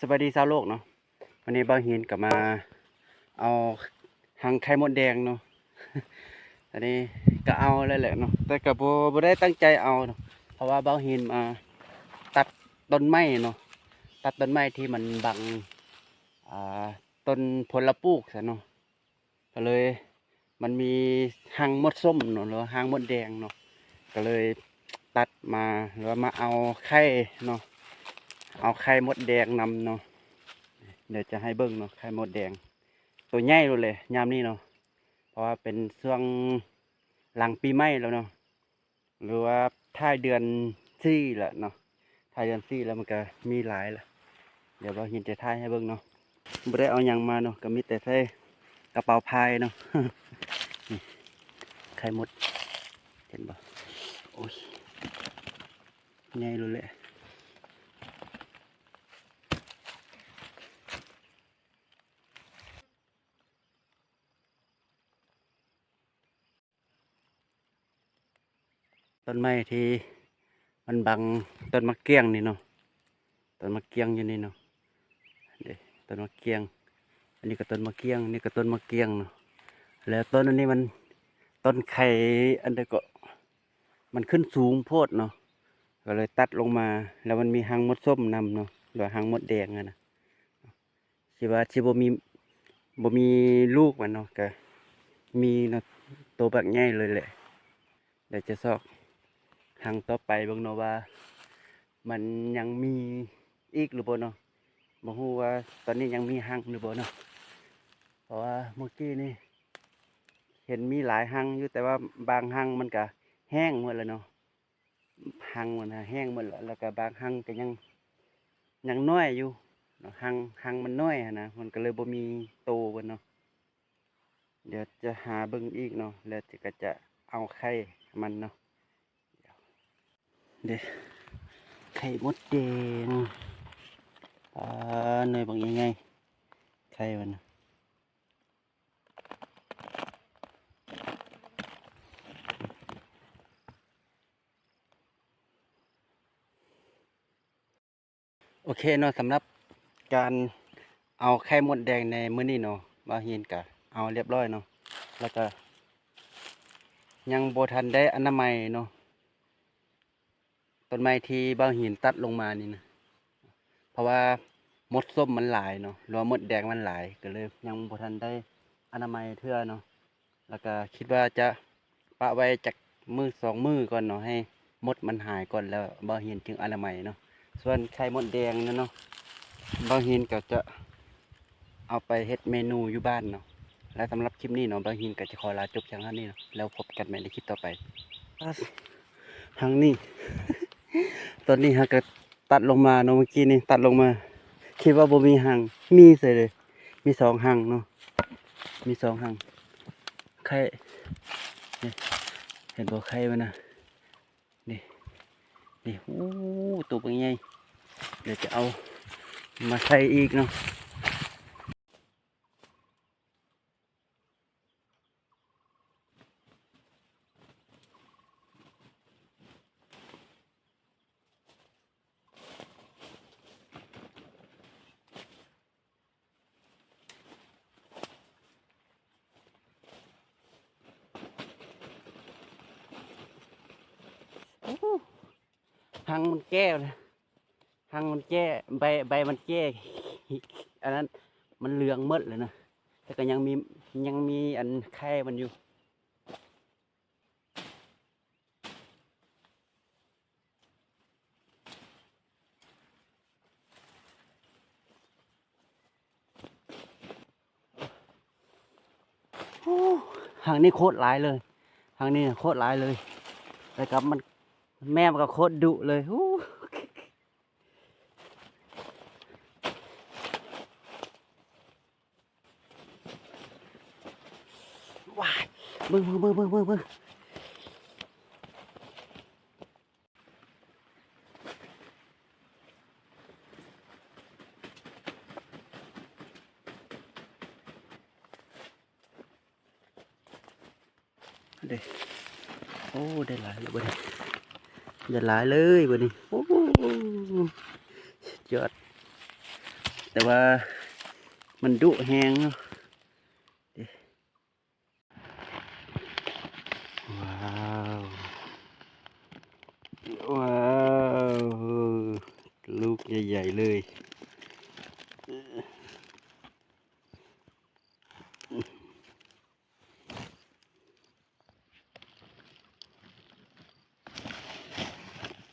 ສະບາຍດີຊາວໂລກເນາະ, ວັນນີ້ບ່າວຫີນກໍມາເອົາຮັງໄຂ່ມົດແດງເນາະ. ອັນນີ້ກໍເອົາແລ້ວແຫຼະເນາະ ແຕ່ກໍບໍ່ ບໍ່ໄດ້ຕັ້ງໃຈເອົາເນາະ ເພາະວ່າບ່າວຫີນມາຕັດຕົ້ນໄມ້ເນາະ, ຕັດຕົ້ນໄມ້ທີ່ມັນບັງ ອ່າ ຕົ້ນຜົນລະປູກຊະເນາະ. ກໍເລີຍ ມັນມີຮັງມົດສົ້ມເນາະ ຫຼືວ່າຮັງມົດແດງເນາະ, ກໍເລີຍຕັດມາ ຫຼືວ່າມາເອົາໄຂ່ເນາະ, ເອົາໄຂ່ມົດແດງນຳເນາະ. ດຽວຈະໃຫ້ເບິ່ງເນາະ ໄຂ່ມົດແດງ ໂຕໃຫຍ່ໂລດເລີຍຍາມນີ້ເນາະ, ເພາະວ່າເປັນຊ່ວງຫຼັງປີໃໝ່ແລ້ວເນາະ. ຫຼືວ່າທ້າຍເດືອນສີ່ແລ້ວເນາະ, ທ້າຍເດືອນສີ່ແລ້ວມັນກະມີຫຼາຍລະ. ດຽວບ່າວຫີນຈະຖ່າຍໃຫ້ເບິ່ງເນາະ. ບໍ່ໄດ້ເອົາຫຍັງມາເນາະ, ກະມີແຕ່ໃສ່ກະເປົາພາຍເນາະ. ນີ້ ໄຂ່ມົດ ເຫັນບໍ່? ໂອ້ຍ ໃຫຍ່ໂລດແຫຼະ. ຕົ້ນໄມ້ທີ່ມັນບັງຕົ້ນໝາກກ້ຽງນີ້ເນາະ, ຕົ້ນໝາກກ້ຽງຢູ່ນີ້ເນາະ. ເດ້ ຕົ້ນໝາກກ້ຽງ, ອັນນີ້ກໍຕົ້ນໝາກກ້ຽງ, ນີ້ກໍຕົ້ນໝາກກ້ຽງເນາະ. ແລ້ວຕົ້ນອັນນີ້ມັນ ຕົ້ນໄຂ່ອັນໃດກໍ ມັນຂຶ້ນສູງໂພດເນາະ, ກໍເລີຍຕັດລົງມາ. ແລ້ວມັນມີຮັງມົດສົ້ມນຳເນາະ ຫຼືວ່າຮັງມົດແດງຫັ້ນນະ. ຊິວ່າຊິບໍ່ມີ ບໍ່ມີລູກມັນເນາະ, ກະມີເນາະ ໂຕບັກໃຫຍ່ເລີຍແຫຼະ. ດຽວຈະຊອກຮັງຕໍ່ໄປເບິ່ງເນາະ ວ່າມັນຍັງມີອີກຫຼືບໍ່ເນາະ. ບໍ່ຮູ້ວ່າຕອນນີ້ຍັງມີຮັງຫຼືບໍ່ເນາະ, ເພາະວ່າມື້ກີ້ນີ້ເຫັນມີຫຼາຍຮັງຢູ່ ແຕ່ວ່າບາງຮັງມັນກະແຫ້ງໝົດແລ້ວເນາະ. ຮັງມັນຫາແຫ້ງໝົດແລ້ວ, ແລ້ວກະບາງຮັງກະຍັງ ຍັງນ້ອຍຢູ່ເນາະ, ຮັງ ຮັງມັນນ້ອຍຫັ້ນນະ, ມັນກະເລີຍບໍ່ມີໂຕເພິ່ນເນາະ. ດຽວຈະຫາເບິ່ງອີກເນາະ ແລ້ວຈະ ກະຈະເອົາໄຂ່ມັນເນາະ. ເດ້ ໄຂ່ມົດແດງ ອ່າ ໜ່ວຍບັກໃຫຍ່ໆ ໄຂ່ມັນນະ. ໂອເຄເນາະ, ສຳລັບການເອົາໄຂ່ມົດແດງໃນມື້ນີ້ເນາະ ບ່າວຫີນກະເອົາລຽບຮ້ອຍເນາະ, ແລ້ວກະຍັງບໍ່ທັນໄດ້ອະນາໄມເນາະ. ຕົ້ນໄມ້ທີ່ບ່າວຫີນຕັດລົງມານີ້ນະ, ເພາະວ່າມົດສົ້ມມັນຫຼາຍເນາະ ຫຼືວ່າມົດແດງມັນຫຼາຍ ກໍເລີຍຍັງບໍ່ທັນໄດ້ອະນາໄມເທື່ອເນາະ. ແລ້ວກໍຄິດວ່າຈະປະໄວ້ຈັກມື້ສອງມື້ກ່ອນເນາະ ໃຫ້ມົດມັນຫາຍກ່ອນ ແລ້ວບ່າວຫີນຈຶ່ງອະນາໄມເນາະ. ສ່ວນໄຂ່ມົດແດງນັ້ນເນາະ ບ່າວຫີນກໍຈະ ເອົາໄປເຮັດເມນູຢູ່ບ້ານເນາະ. ແລະ ສຳລັບຄລິບນີ້ເນາະ ບ່າວຫີນກໍຈະຂໍລາຈົບພຽງເທົ່ານີ້ເນາະ, ແລ້ວພົບກັນໃໝ່ໃນຄລິບຕໍ່ໄປ. ຮັງນີ້ ຕອນນີ້ເຮົາກໍຕັດລົງມາເນາະ, ເມື່ອກີ້ນີ້ຕັດລົງມາ ຄິດວ່າບໍ່ມີຮັງ ມີເສຍເລີຍ. ມີສອງຮັງເນາະ, ມີສອງຮັງ. ໄຂ່ ນີ້ ເຫັນບໍ່ ໄຂ່ມັນນະ? ນີ້ ນີ້ ໂອ້ ໂຕບັກໃຫຍ່. ດຽວຈະເອົາມາໃສ່ອີກເນາະ. ໂອ້ ຮັງມັນແກ່ແລ້ວ, ຮັງມັນແກ່ ໃບ ໃບມັນແກ່ ອັນນັ້ນ ມັນເຫຼືອງໝົດແລ້ວນະ, ແຕ່ກໍຍັງມີ ຍັງມີອັນໄຂ່ມັນຢູ່. ໂອ້ ຮັງນີ້ໂຄດຫຼາຍເລີຍ, ຮັງນີ້ໂຄດຫຼາຍເລີຍ, ແລ້ວກໍມັນ ແມ່ມັນກໍໂຄດດຸເລີຍ. ໂອ້ ວ້າຍ ເບິ່ງ ເບິ່ງ ເບິ່ງ ເບິ່ງ ເບິ່ງ ເບິ່ງ. ເດ້ ໂອ້ ໄດ້ຫຼາຍແລ້ວບັດນີ້, ໄດ້ຫຼາຍເລີຍບັດນີ້. ໂອ້ ສຸດຍອດ. ແຕ່ວ່າມັນດຸແຮງເນາະ. ວ້າວ ວ້າວ ລູກໃຫຍ່ໆເລີຍ.